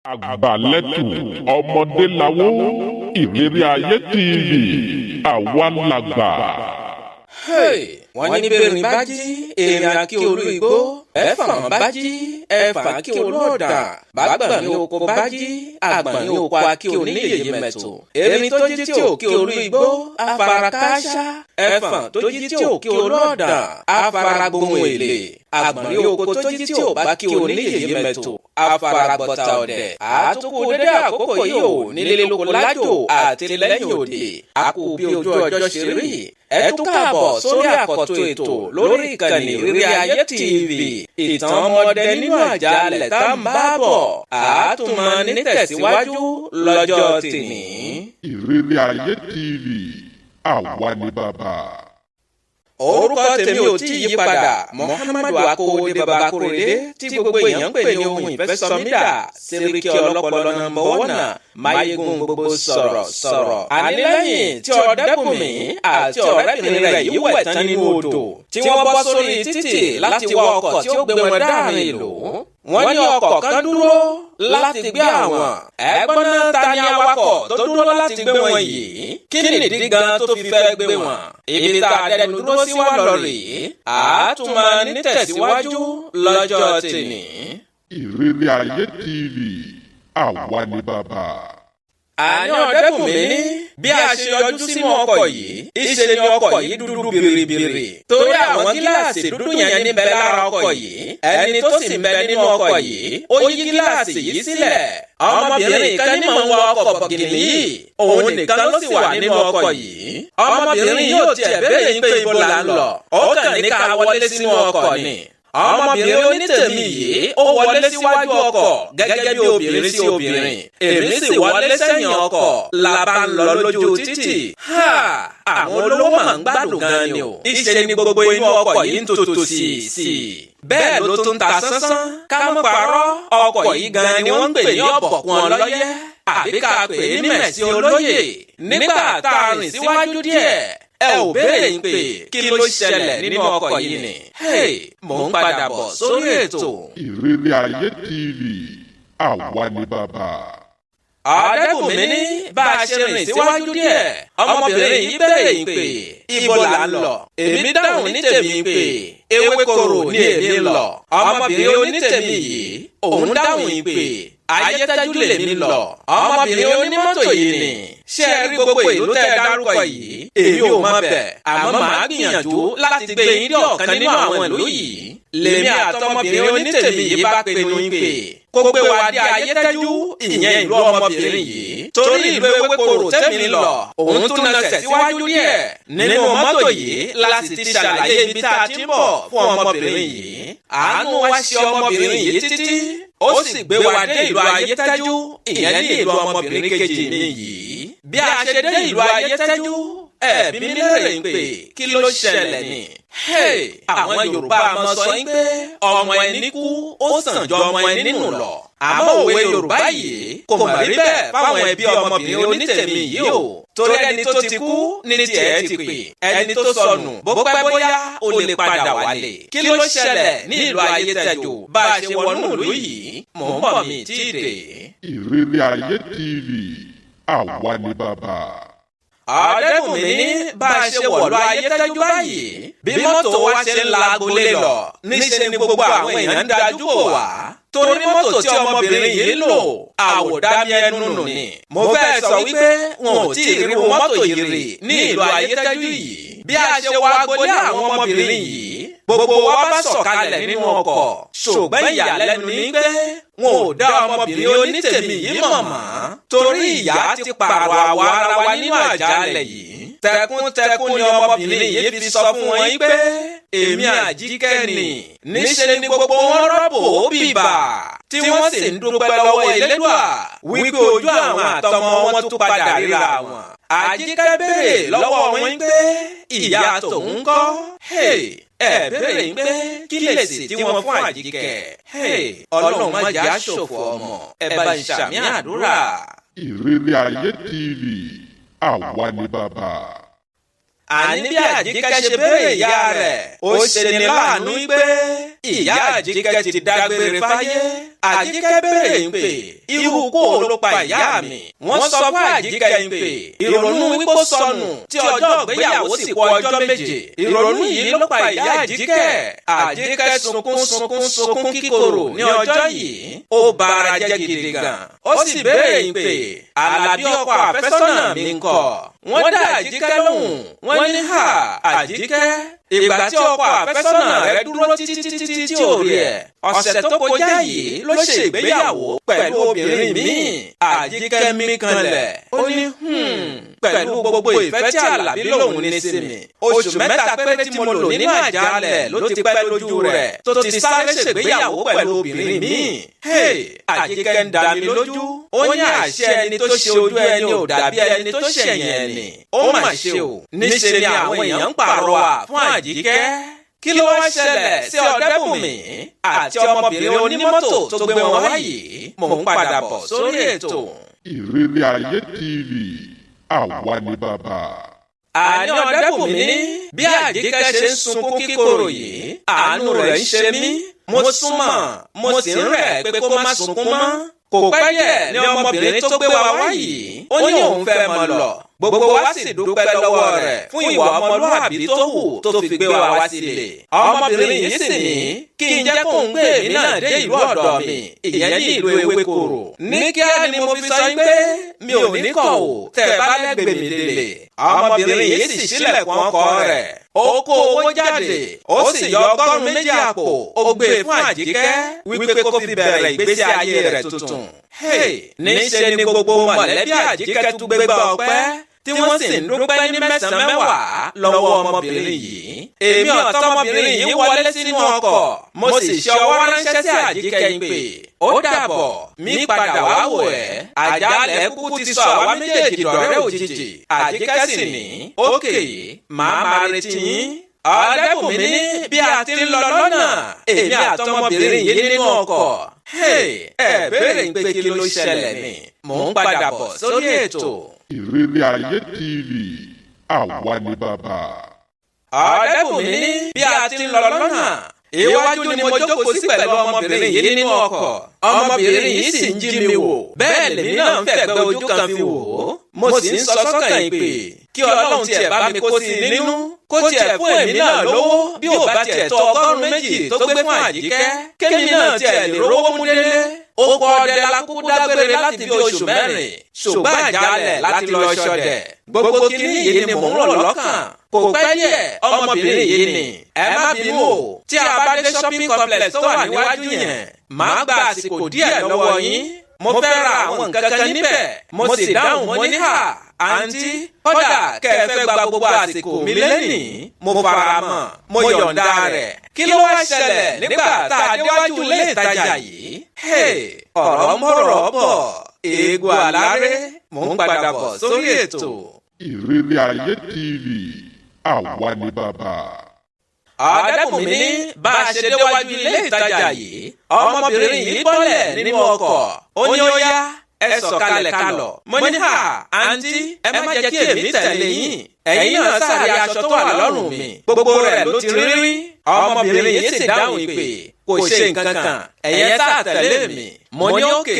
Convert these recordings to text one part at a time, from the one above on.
Àgbàlẹ́tù ọmọdé lawó. Ìrírí Ayé TV, àwa làgbà. Wọ́n ní bẹ́ẹ̀rin bá jí, erin akí olú igbó; ẹ̀fọ̀n bá jí, ẹ̀fọ̀n akí olú ọ̀dàn; bàgbọ̀n ní oko bá jí, àgbọ̀n ní oko akí oníyèyé mẹ̀tò. Erin tó jí tí ò kí olú igbó, afara káṣá; ẹ̀fọ̀n tó jí tí ò kí olú ọ̀dàn, afara gbohun èlé; àgbọ̀n ní oko tó jí tí ò bá kí oníyèyé mẹ̀tò, afara gbọ̀ta ọ̀dẹ̀. Àtúkù dédé àkókò yìí ò nílé lóko lájò àti lẹ́yìn òde, àkú bí ojú ọjọ́ ṣe rí. Ẹ tún káàbọ̀ sórí àkọ́tún ètò lórí ìkànnì Ìrírí Ayé TV. Ìtàn ọmọdé nínú àjálẹ̀ tá ń bá bọ̀, àátúmọ̀ nítẹ̀síwájú lọ́jọ́ tìní. Ìrírí Ayé TV, àwa ni bàbá. Orúkọ tèmi ò tí ì yí padà, Muhammadu Akówódé Baba Kórèdé, tí gbogbo èèyàn ń pè ní ohun ìfẹ́sọmídà, Sẹ́ríkì ọlọ́pọlọ number one, máyégún gbogbo sọ̀rọ̀ sọ̀rọ̀. Àní lẹ́yìn tí ọ̀dẹ́bùnmi àti ọ̀rẹ́bìnrin rẹ̀ yìí wẹ̀ tán nínú odò, tí wọ́n bọ́ sórí títì láti wá ọkọ̀ tí ó gbé wọn dáàrin ìlú, wọ́n ní ọkọ̀ kan dúró láti gbé àwọn. Ẹ̀gbọ́n náà, ta ni awakọ̀ tó dúró láti gbé wọn yìí? Kí nìdí gan tó fi fẹ́ gbé wọn? Ibi tá a dẹnu dúró sí wà lọ rèé, àátúmọ̀ nítẹ̀síwájú lọ́jọ́ tèmi. Ìrírí Ayé TV, àwa ni bàbá. Àní ọ̀dẹ́kùnmí ní bí a ṣe yọjú sínú ọkọ̀ yìí, ìṣe ni ọkọ̀ yìí dúdú biribiri, torí àwọn gíláàsì dúdú yẹn níbẹ̀ lára ọkọ̀ yìí. Ẹni tó sì ń bẹ nínú ọkọ̀ yìí, ó yí gíláàsì yìí sílẹ̀. Ọmọbìnrin kan ní mọ̀ ń wa ọkọ̀ bọ̀gìnì yìí, òun nìkan ló sì wà nínú ọkọ̀ yìí. Ọmọbìnrin yóò tiẹ̀ béèrè yín pé ibo là ń lọ, ó kàn ní ká wọlé sínú ọkọ̀ ni. Ọmọbìnrin onítèmi yìí, ó wọlé síwájú ọkọ̀ gẹ́gẹ́ bí obìnrin sí obìnrin, èmi sì wọlé sẹ́yìn ọkọ̀, la bá ń lọ lójú títì. Àwọn olówó máa ń gbádùn gan ni o. Ìṣe ni gbogbo inú ọkọ̀ yìí ń tutù sí sí, bẹ́ẹ̀ ló tún ta sánsán. Ká mọ́ parọ́, ọkọ̀ yìí gan ni wọ́n ń pè ní ọ̀bọ̀kún ọlọ́yẹ́, àbí ká pè é ní mẹ̀sí olóyè. Nígbà tá a rìn síwájú díẹ̀, ẹ ò béèrè ń pè kí ló ṣẹlẹ̀ nínú ọkọ̀ yìí ni. Mò ń padà bọ̀ sórí ètò. Ìrírí Ayé TV, àwa ni bàbá. Ọ̀dẹ́kùnmí ní bá a ṣe rìn síwájú díẹ̀, ọmọbìnrin yìí béèrè ń pè ibo là ń lọ. Èmi dáhùn ní tèmi pé Ewékorò ní èmi ń lọ. Ọmọbìnrin onítèmi yìí, òun dáhùn pé Ayétẹ́jú lèmi lọ. Ọmọbìnrin onímọ́tò yìí ni, ṣé ẹ rí gbogbo ìlú tẹ́ ẹ dárúkọ yìí, èmi ò mọ̀ bẹ̀, àmọ́ màá gbìyànjú láti gbé yín dé ọ̀kan nínú àwọn ìlú yìí. Lèmi àtọmọbìnrin onítèmi yìí bá pinnu yín pé kó gbé wa dé Ayétẹ́jú, ìyẹn ìlú ọmọbìnrin yìí, torí ìlú Ewékorò tẹ́mi lọ, òun tún nasẹ̀ síwájú díẹ̀ nínú mọ́tò yìí láti ti ṣàlàyé ibi tá a ti ń bọ̀ fún ọmọbìnrin yìí. Àánú wa ṣe ọmọbìnrin yìí títí, ó sì gbé wa dé ìlú Ayétẹ́jú, ìyẹn ní ìlú ọmọbìnrin kejì mi yìí. Bí a ṣe dé ìlú Ayétẹ́jú, ẹ̀bí mi lérè ń pè kí ló ṣẹlẹ̀ ni. Àwọn Yorùbá máa sọ yín pé ọmọ ẹni kú, ó sàn ju ọmọ ẹni nù lọ. Àmọ́ òwe Yorùbá yìí kò mọ̀ rí bẹ́ẹ̀ fáwọn ẹbí ọmọbìnrin onítẹ̀mí yìí o, torí ẹni tó ti kú ní tiẹ̀ ti pè, ẹni tó sọnù, bó pẹ́ bóyá, ó lè padà wálé. Kí ló ṣẹlẹ̀ ní ìlú Ayétẹ́jú bá a ṣe wọnú ìlú yìí? Mò ń bọ̀, mi tí ì dé. Ìrírí Ayé TV, àwa ni bàbá. Ọ̀rẹ́kùnmí ní bá a ṣe wọ̀lú Ayétẹ́jú báyìí, bí mọ́tò wa ṣe ń la agbolé lọ, níṣe ni gbogbo àwọn èèyàn ń dájú kò wá, torí mọ́tò tí ọmọbìnrin yìí lò, àwòdámi ẹnu nù ni. Mo fẹ́ sọ wípé wọn ò tí ì rí mọ́tò yìí rí ní ìlú Ayétẹ́jú yìí. Bí a ṣe wọ agbolé àwọn ọmọbìnrin yìí, gbogbo wa bá sọ̀kalẹ̀ nínú ọkọ̀, ṣùgbọ́n ìyàlẹ́nu ni pé wọn ò dá ọmọbìnrin onítèmi yìí mọ̀ mọ́, torí ìyá ti pààrọ̀ àwọ̀ ara wa nínú àjálẹ̀ yìí. Tẹkúntẹkún ni ọmọbìnrin yìí fi sọ fún wọn pé èmi Àjíkẹ́ ni. Níṣe ni gbogbo wọn rọ́bò bìbà, tí wọ́n sì ń dúpẹ́ lọ́wọ́ Elédùà wípé ojú àwọn àtọmọ wọn tún padà ríra wọn. Àjíkẹ́ béèrè lọ́wọ́ wọn pé ìyá tòun ń kọ́. Ẹ béèrè pé kí lè sì tí wọ́n fún Àjíkẹ́. Ọlọ́run má jẹ́ àṣòfò ọmọ, ẹ bá ń ṣàmì àdúrà. Ìrírí Ayé TV, àwa ni bàbá. Àní bí Àjíkẹ́ ṣe béèrè ìyá rẹ̀, ó ṣe ni láàánú pé ìyá Àjíkẹ́ ti dágbére fáyé. Àjíkẹ́ béèrè pé irú kó ló pa ìyá mi. Wọ́n sọ fún Àjíkẹ́ pé ìrònú wípé sọnù tí ọjọ́ ìgbéyàwó sì kù ọjọ́ 7. Ìrònú yìí ló pa ìyá Àjíkẹ́. Àjíkẹ́ sunkún sunkún sunkún kíkorò ní ọjọ́ yìí. Ó bara jẹ́ gidi gan. Ó sì béèrè pé Àlàbí ọkọ àfẹ́sọ́nà mi ńkọ́. Wọ́n dá Àjíkẹ́ lóhùn. Wọ́n ní hà Àjíkẹ́, ìgbà tí ọkọ àfẹ́sọ́nà rẹ̀ dúró títí títí tí ò rí ẹ̀, ọ̀sẹ̀ tó kọjá yìí ló ṣe ìgbéyàwó pẹ̀lú obìnrin míì. Àjíkẹ́ mí kanlẹ̀. Ó ní pẹ̀lú gbogbo ìfẹ́ tí Àlàbí lòun ní sí mi, oṣù 3 péré tí mo lò nínú àjálẹ̀ ló ti pẹ́ lójú rẹ̀ tó ti sáré ṣègbéyàwó pẹ̀lú obìnrin míì. Àjíkẹ́ ń dá mi lójú. Ó ní àṣẹ ẹni tó ṣe ojú ẹni ò dàbí ẹni tó ṣẹ̀yìn ẹni. Ó mà ṣe o. Níṣe ni àwọn èèyàn ń pàrọwà fún Àjíkẹ́. Kí ló wá ṣẹlẹ̀ sí Ọ̀dẹ́bùnmi àti ọmọbìnrin onímọ́tò tó gbé wọn wá yìí? Mò ń padà bọ̀ sórí ètò. Ìrírí Ayé TV, àwa ni bàbá. Àní Ọ̀dẹ́bùnmi ní bí Àjíkẹ́ ṣe ń sunkún kíkorò yìí, àánú rẹ̀ ń ṣe mí. Mo súnmọ́, mo sì ń rẹ̀ pé kó má sunkún mọ́. Kò pẹ́ díẹ̀ ni ọmọbìnrin tó gbé wa wá yìí, ó ní òun fẹ́ mọ lọ. Gbogbo wa sì dúpẹ́ lọ́wọ́ rẹ̀ fún ìwà ọmọlúwàbí tó hù tó fi gbé wa wá sílé. Ọmọbìnrin yìí sì ní kí n jẹ́ kó ń gbé èmi náà dé ìlú ọ̀dọ̀ mi, ìyẹn ní ìlú Ewékorò. Ní kíá ni mo fi sọ pé mi ò ní kọ̀ ò tẹ́ bá lẹ́gbẹ̀ẹ́ mi délé. Ọmọbìnrin yìí sì ṣílẹ̀kùn ọkọ̀ rẹ̀. Ó kó owó jáde, ó sì yọ 120 àpò, ó gbé e fún Àjíkẹ́ wípé kó fi bẹ̀rẹ̀ ìgbésí ayé rẹ̀ tuntun. Níṣe ni gbogbo mọ̀lẹ́bí Àjíkẹ́ tún gbégbá ọpẹ́ tí wọ́n sì ń dúpẹ́ ní 9 mẹ́wàá lọ́wọ́ ọmọbìnrin yìí. Èmi ọ̀tọ́mọbìnrin yìí wọlé sínú ọkọ̀, mo sì ṣe ọwọ́ ránṣẹ́ sí Àjíkẹ́ pé ó dàbọ̀, mi padà wá wò ẹ́. Àjálẹ̀ kúkú ti sọ àwa méjèèjì dọ̀rẹ́ òjijì. Àjíkẹ́ sì ní ókè, màá máa retí yín. Ọ̀dẹ́bùnmi ní bí a ti ń lọ lọ́nà, èmi àtọmọbìnrin yìí nínú ọkọ̀. Ẹ béèrè pé kí ló ṣẹlẹ̀ ni, mò ń padà bọ̀ sórí ètò. Ìrírí Ayé TV, àwa ni bàbá. Ọ̀dẹ́bùnmi ní bí a ti ń lọ lọ́nà, iwájú ni mo jókòó sí pẹ̀lú ọmọbìnrin yìí nínú ọkọ̀. Ọmọbìnrin yìí sì ń jí mi wò, bẹ́ẹ̀ lèmi náà ń fẹ̀gbẹ́ ojú kan fi wò ó. Mo sì ń sọ sọ́kàn yìí pé kí Ọlọ́run tiẹ̀ bá mi kó sí i nínú, kó tiẹ̀ fún èmi náà lówó bí ò bá tiẹ̀ tó 120 tó gbé fún Àjíkẹ́, kémi náà tiẹ̀ lè rówó mú délé. Oko ọdẹ la kúkú dágbére láti bí oṣù 4, ṣùgbọ́n àjálẹ̀ láti lọ ṣọdẹ. Gbogbo kinní yìí ni mò ń rò lọ́kàn. Kò pẹ́ díẹ̀ ọmọbìnrin yìí ni ẹ má bínú o, tí a bá dé shopping complex tó wà níwájú yẹn, màá gba àsìkò díẹ̀ lọ́wọ́ yín. Mo fẹ́ ra àwọn nǹkan kan níbẹ̀. Mo sì dáhùn mo ní hà, àǹtí, kódà kẹ́ ẹ fẹ́ gba gbogbo àsìkò mi lẹ́nìí, mo fara mọ́, mo yọ̀ǹda rẹ̀. Kí ló wá ṣẹlẹ̀ nígbà tá a déwájú ilé ìtajà yìí? Ọ̀rọ̀ ń bọ̀rọ̀ bọ̀, eégún àláré, mò ń padà bọ̀ sórí ètò. Ìrírí Ayé TV, àwa ni bàbá. Ọ̀dẹ́bùnmi ní bá a ṣe déwájú ilé ìtajà yìí, ọmọbìnrin yìí bọ́lẹ̀ nínú ọkọ̀. Ó ní ó yá, ẹ sọ̀kalẹ̀ ká lọ. Mo ní hà, àǹtí, ẹ má jẹ́ kí èmi tẹ̀lé yín. Ẹ̀yin náà sáré aṣọ tó wà lọ́rùn mi, gbogbo rẹ̀ ló ti rírí. Ọmọbìnrin yìí sì dáhùn ìpè, kò ṣe nǹkan kan, ẹ̀yin sá tẹ̀lé mi. Mo ní òkè,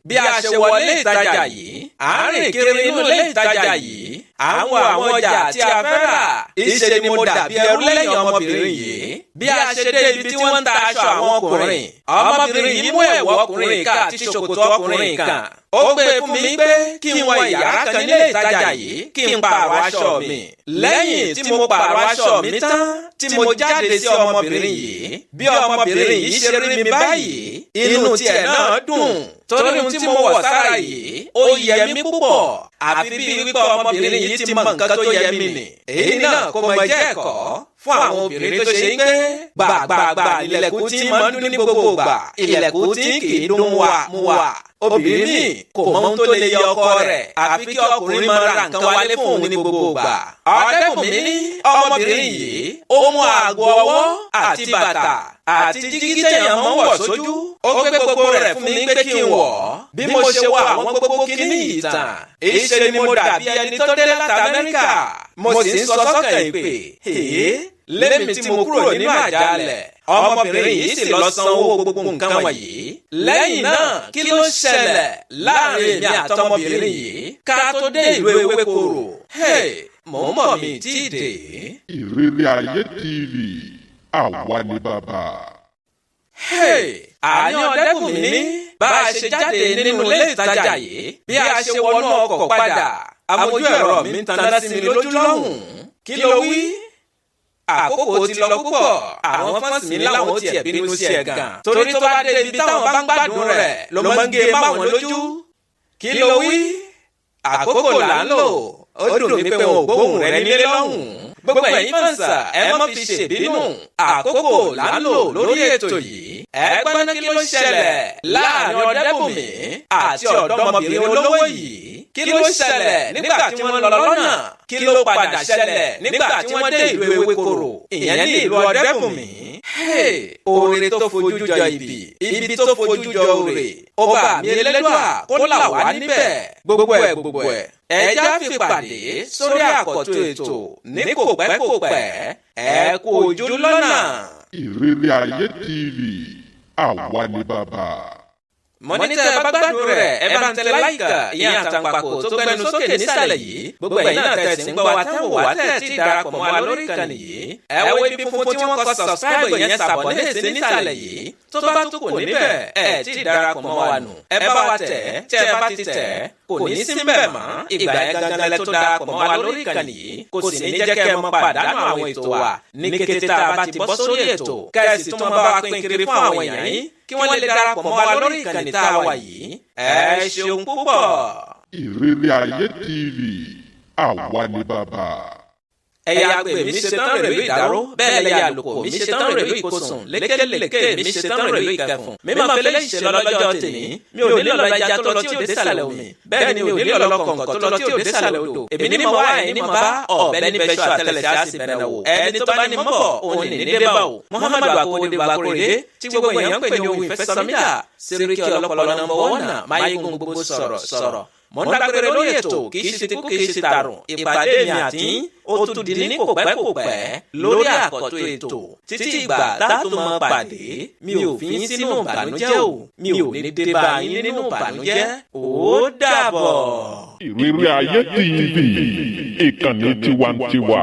bí a ṣe wọlé ìtajà yìí, à ń rìn kiri inú ilé ìtajà yìí, à ń wo àwọn ọjà tí a fẹ́ rà. Ìṣe ni mo dàbí ẹrú lẹ́yìn ọmọbìnrin yìí. Bí a ṣe dé ibi tí wọ́n ń ta aṣọ àwọn ọkùnrin, ọmọbìnrin yìí mú ẹ̀wù ọkùnrin kan àti ṣòkòtò ọkùnrin kan. Ó gbé fún mi pé kí n wọ ìyàrá kan nílé ìtajà yìí kí n pààrọ̀ aṣọ mi. Lẹ́yìn tí mo pààrọ̀ aṣọ mi tán, tí mo jáde sí ọmọbìnrin yìí, bí ọmọbìnrin yìí ṣe rí mi báyìí, inú tiẹ̀ náà dùn. Torí ohun tí mo wọ̀ sára yìí, ó yẹ mí púpọ̀. Àfi bí wípé ọmọbìnrin yìí ti mọ nǹkan tó yẹ mí nì. Èyí náà kò mọ jẹ́ ẹ̀kọ́ fún àwọn obìnrin tó ṣe ń gbé gbàgbàgbà ilẹ̀kùn tí mọ́ ń dún ní gbogbo ìgbà, ilẹ̀kùn tí kì í dún wà mú wà. Obìnrin míì kò mọ ohun tó lè yẹ ọkọ rẹ̀ àfi kí ọkùnrin máa ra nǹkan wálé fún òun ní gbogbo ìgbà. Ọ̀dẹ́bùnmi ní ọmọbìnrin yìí ó mú aago ọwọ́ àti bàtà àti jígí téèyàn mọ́ wọ̀ sójú, ó gbé gbogbo rẹ̀ fún mi pé kí n wọ̀. Bí mo ṣe wọ àwọn gbogbo kíní yìí tán, èyí ṣe ni mo dàbí ẹni tó dé láti Amẹ́ríkà. Mo sì ń sọ sọ́kàn ìpè èé lémi tí mo kúrò nínú àjálẹ̀, ọmọbìnrin yìí sì lọ san owó gbogbo nǹkan wọ̀nyí. Lẹ́yìn náà, kí ló ṣẹlẹ̀ láàrin èmi àtọmọbìnrin yìí ká tó dé ìlú Ewékorò? Mò ń bọ̀, mi tí ì dé. Ìrírí Ayé TV, àwa ni bàbá. Àní Ọ̀dẹ́kùnmí ní bá a ṣe jáde nínú ilé ìtajà yìí, bí a ṣe wọnú ọkọ̀ padà, amójú ẹ̀rọ mi ń taná sí mi lójú lọ́hùn-ún. Kí ló wí? Àkókò ti lọ púpọ̀. Àwọn fans mi láwọn ó tiẹ̀ bínú sí ẹ̀ gan, torí tó bá dé ibi táwọn bá ń gbádùn rẹ̀ ló máa ń gé máwọn lójú. Kí ló wí? Àkókò là ń lò. Ó dùn mí pé wọn ò gbóhùn rẹ nílé lọ́hùn-ún. Gbogbo ẹ̀yin fans, ẹ má fi ṣèbínú, àkókò là ń lò lórí ètò yìí. Ẹ gbọ́n, kí ló ń ṣẹlẹ̀ láàrin Ọ̀dẹ́bùnmi àti ọ̀dọ́mọbìnrin olówó yìí? Kí ló ṣẹlẹ̀ nígbà tí wọ́n lọ lọ́nà? Kí ló padà ṣẹlẹ̀ nígbà tí wọ́n dé ìlú Ewékorò, ìyẹn ní ìlú Ọ̀dẹ́bùnmi? Oore tó fojú jọ ibi, ibi tó fojú jọ oore, ọba mi Elédùà kó là wá níbẹ̀. Gbogbo ẹ̀ gbogbo ẹ̀, ẹja fi pàdé sórí àkọ́tún ètò ní kò pẹ́ kò pẹ́. Ẹ kú ojú lọ́nà. Ìrírí Ayé TV, àwa ni bàbá. Mo ní tẹ́ ẹ bá gbádùn rẹ̀, ẹ bá ń tẹ like, ìyẹn àtàǹpàkò tó gbẹnu sókè nísàlẹ̀ yìí. Gbogbo ẹ̀yin náà tẹ̀ sí ń gbọ́ wa, tẹ́ wò wá, tẹ̀ tí darapọ̀ mọ́ wa lórí ìkànnì yìí, ẹ wo ibi funfun tí wọ́n kọ subscribe, ìyẹn sàbọ̀ ní èsì nísàlẹ̀ yìí. Tó bá tó kò níbẹ̀, ẹ tí darapọ̀ mọ́ wa nù. Ẹ bá wa tẹ̀. Tẹ́ ẹ bá ti tẹ̀, kò ní sí mbẹ̀ mọ́. Ìgbà yẹn gangan lẹ tó darapọ̀ mọ́ wa lórí ìkànnì yìí. Kò sì ní jẹ́ kẹ́ ẹ mọ pàdánù àwọn ètò wa ní kété tá a bá ti bọ́ sórí ètò. Kẹ́ ẹ sì tún mọ́ bá wa pín kiri fún àwọn èèyàn yín kí wọ́n lè darapọ̀ mọ́ wa lórí ìkànnì tá a wà yìí. Ẹ ṣeun púpọ̀. Ìrírí Ayé TV, àwa ni bàbá. Ẹ̀yà àgbè mi ṣetán rèlú ìdáró, bẹ́ẹ̀ lẹ́yà àlùkò mi ṣetán rèlú ìkosùn, lékelèké mi ṣetán rèlú ìkẹfùn. Mi máa fẹlẹ́ ìṣe lọ lọ́jọ́ tèmi. Mi ò nílò lọ ẹja tó lọ tí ò dé sàlẹ̀ omi, bẹ́ẹ̀ ni mi ò nílò lọ kọ̀ǹkọ̀ tó lọ tí ò dé sàlẹ̀ odò. Èmi ní mo wá, ẹ̀yin ní mo bá ọ̀bẹ níbẹ̀ ṣọ àtẹlẹsẹ̀ á sì bẹ̀rẹ̀ wò. Ẹni tó bá ní mọ́ bọ̀ òun ní ní dé bá o. Muhammadu Akóredé Akóredé tí gbogbo èèyàn ń pè ní ohun ìfẹ́sọ̀mídà, Sẹ́ríkì ọlọ́pọlọ number one, máyégún gbogbo sọ̀rọ̀ sọ̀rọ̀. Mọ̀ ń dágbére lórí ètò. Kì í ṣe ti kú, kì í ṣe tàrùn. Ìpàdé mi àti ó tún di ní kò pẹ́ kò pẹ́ lórí àkọ́tún ètò. Títí ìgbà tá tó mọ pàdé, mi ò fi yín sínú ìbànújẹ́ o. Mi ò ní dé bá yín nínú ìbànújẹ́. Ó dàbọ̀. Ìrírí Ayé TV, ìkànnì tiwantiwa.